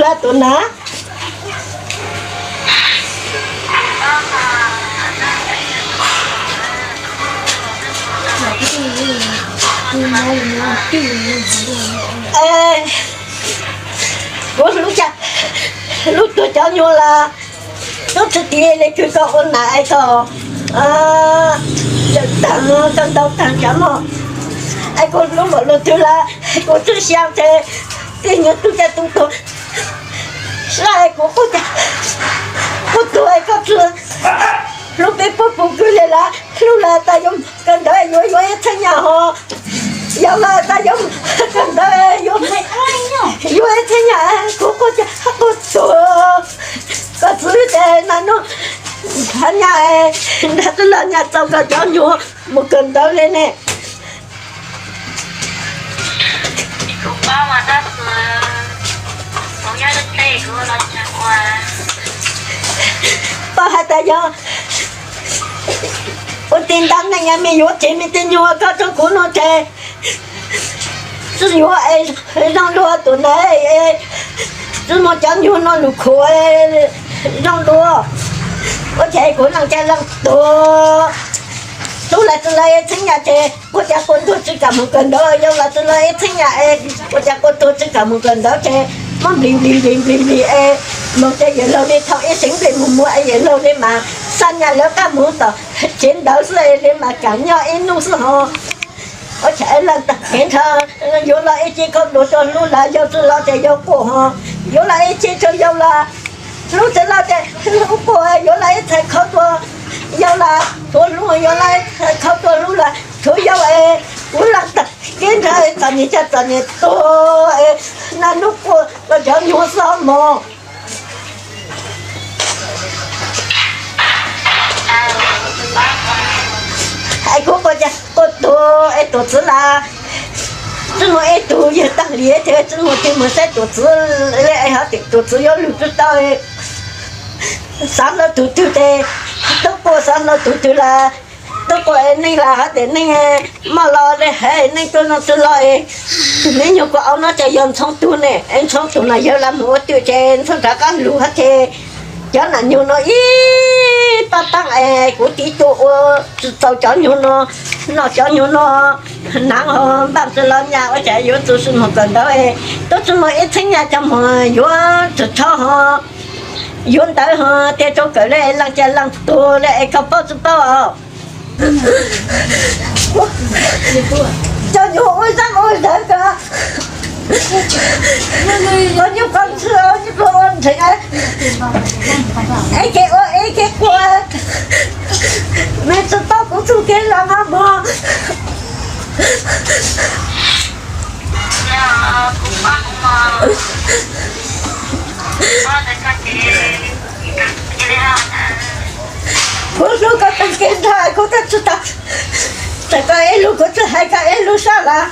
Tus na, kuv hlub, hlub tuag cov nyuag lawm. Tub txwv tim li kws koj ua nam es koj tawm taag koj ntau taag cov mog. Es kuv hlub npaum le twg lawm, kuv tub xyaa tes tej nyuag tub caj tub tuag sab es kuv quaj, quaj tuag es koj txwv hlub peb puag pum kws le lawm. Hlub lawm tas yuav kawm ntawv yuav yuav ib txheeb nyaj ho, yog lawm tas yuav kawm ntawv yuav, yuav ib txheeb nyaj, kuv quaj cas quaj tuag. Koj txwv tes naj nub nrhav nyaj, nrhav txwj laug nyaj txaus koj cov nyuag mus kawm ntawv le ne. Pab has tas yog ua tig ntav neej me yuav tseg me tej nyuag koj rua kuv nuav tes tsi yuav zoo dua tus ntawd, tsi muaj cov nyuag nuav lug khuv zoo dua. Ua cas kuv leej ca leej tuag, tub lawm txwv lawv ib txheeb nyaj tes ua cas quaj tuag tsi kam mus kawm ntawv, yau lawm txwv lawv ib txheeb nyaj es ua cas quaj tuag tsi kam mus kawm ntawv tes muab nplig nplig nplig nplig nplig es moog tes yawm laug le thau ib seev nplej mus muag es yawm laug le mas xa nyaj lawv qab mus tom tsev ntawv xwb es le mas kam nyob ib nub xwb ho. Ua cas leej tag kev nrhav, yuav lug ib ce khaub dluag rua hlub lawm, yau txwv lawv tes yau quaj ho, yuav lug ib ce rua yau lawm, hlub txwv lawv tes hlub quaj, yuav lug ib txhais khaub dluag yau lawm, tshuav hlub, yuav lug ib txhais khaub dluag hlub lawm tshuav yau es kuv leej tag kev nrhav txom nyem cas txom nyem tuag es naj nub quaj rua cov nyuag xwb mog. Es kuv quaj cas quaj tuag es tus txwv lawm, tsi muaj ib tug yawg taag li tes tsi muaj tig mus saib tus txwv le es ho tus txwv yuav lug tsi tau. Xaav hlub tug twg tes tub quaj, xaav hlub tug twg lawm tub quaj es neej lawm hov tes neej maj los le haiv neej tuaj no tsi los es me nyuag kuv au no ces yog ntxhoo tug ne es ntxhoo tug no yawg lawv mus ua twj ces ntxhoo rov qab lug hov tes cov nam nyuag no ib pab taab es kuv tiv tug ua tsi txaus cov nyuag no, noj cov nyuag no naav ho npaaj tsi los nyaj ua cas yuav txug sis moog kawm ntawv es tub tsi muaj ib txheeb nyaj cov moog yuav tsi txhob ho yuav ntawv ho tes rua kawm le leej ca leej tuag le es koj paub tsi paub os. Cov nyuag ua zaaj ua ntawv kawg, cov nyuag qau ntxhw ua nrheev, ib ke ua ib ke quaj, me tsi paub kuv txuj kev lug no mog. Kuv hlub koj taag kev nrhav kuv tab tsi tau txais koj ib lug, kuv tsi hais koj ib lug sab lawm.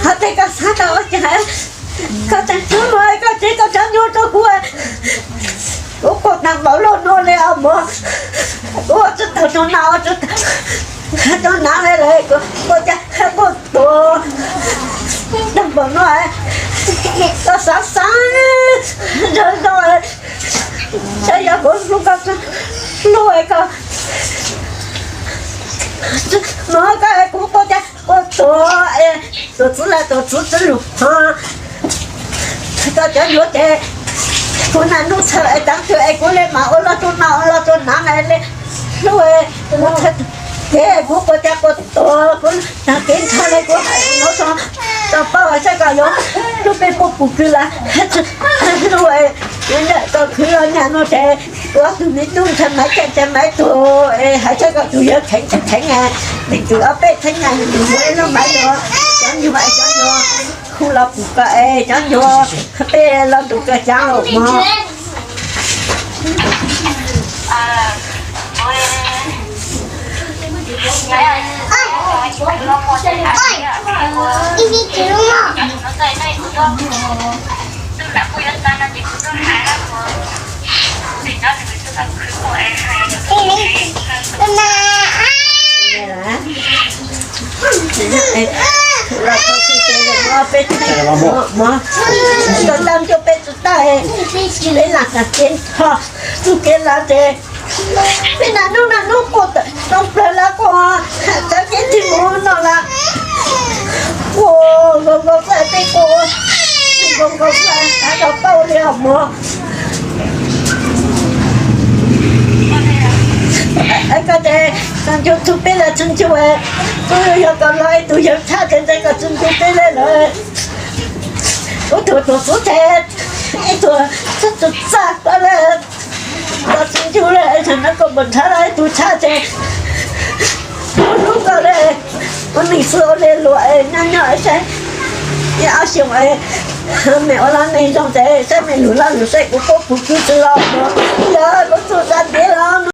Hov tes koj xaav tau ua cas koj tseem tsub mog, koj tsev koj cov nyuag rua kuv. Kuv quaj taag npaum luaj nuav le os mog, kuv ua tsi tau rua no, ua tsi tau rua naav le lawm, kuv quaj cas quaj tuag taag npaum nuav. Koj xaav xaav zoo zoo saib yog kuv hlub koj tsi hlub koj. Mog koj kuv quaj cas quaj tuag, tus txwv lawm tus txwv tsi lug ho koj cov nyuag tes kuv naj nub txhawj es taav twg es kuv le mas ua luaj rua no ua luaj rua naav le hlub. Kuv quaj cas quaj tuag, kuv taag kev nrhav le kuv hais nuav tso, tau paub saib koj yuav hlub peb puab pum kws lawm. Hlub, yuav nyam koj khwv los nyam nuav tes kuv ob tug me tub ntshai maiv caij ntshai maiv tuag es hais saib koj tug yuav kheev tsi kheev. Leej twg ob peb txheeb nyaj yug ib lub maiv rua cov nyuag, cov nyuag hu los pum koj es cov nyuag peb los nrug koj caav mog. Los txog txij ces peb tsis tau, tau tau nco peb tsis tau, peb lam kam cev nrho txuj kev lawm ces peb nag hnub nag hnub quaj tawm tau plawg lawm, quaj txawv kev tsis mus no lawm. Quaj nkaus nkaus xwb, peb quaj nkaus nkaus xwb, tab tom paub li os mog. Es koj ces txog ncu txug peb lawm, txog ncu, kuv yog kom los ib tug yawg tshaj ces ntshai kom txog ncu peb lawm. Kuv tug tug xub ces ib tug txaj txaj txaj koj lawm, los txog ncu lawm, thaum no koj puas nrhav los ib tug tshaj ces kuv hlub koj lawm. Ua neeg xwb ua li luag nyob nyob saib, ib ob xyoos me ua lub neej zoo ces saib me lug laj lug saib kuv paub puv kwv tsi los, yog lub txuj xav ntev los